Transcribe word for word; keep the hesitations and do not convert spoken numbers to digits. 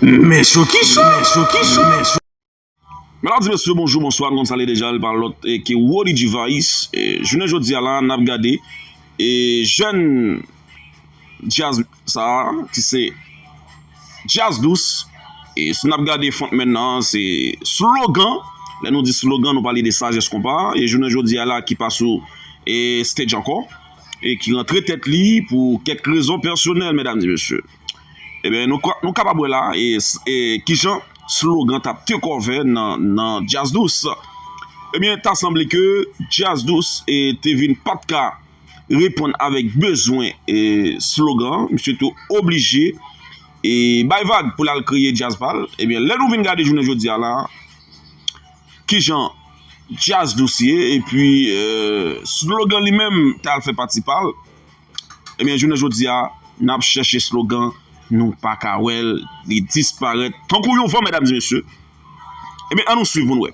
Men cho ki cho, men cho ki cho, men cho. Medam e mesye, bonjou, bonswa, nou konn sa l ye deja, l pa lòt e ke Wody G Vice. E, jounen jodi a la, n ap gade e jèn djaz sa a, ki se Djaz Dous. E si n ap gade frontman nan, se Slogan. Lè nou di Slogan, nou pale de Sajès Konpa. E jounen jodi a la, ki pa sou e stage ankò. E ki rantre tèt li pou kèk rezon pèsonèl, medam e mesye. Ebyen, nou, ka- nou kapab wè la, e, e kijan Slogan t ap tekòvè nan, nan Djaz Dous. Ebyen, ta sanble ke Djaz Dous e, te vin pa t ka reponn avèk bezwen e, Slogan. Misye te oblije e, bay vag pou l al kreye djaz pa l. Ebyen, lè nou vin gade jounen jodi a la, kijan Djaz Dous ye, epi e, Slogan li menm t al fè pati pa l. Ebyen, jounen jodi a, n ap chèche Slogan, nou pa ka wè l, li disparèt tankou yon van, medam e mesye. Ebyen, ann nou swiv pou n wè.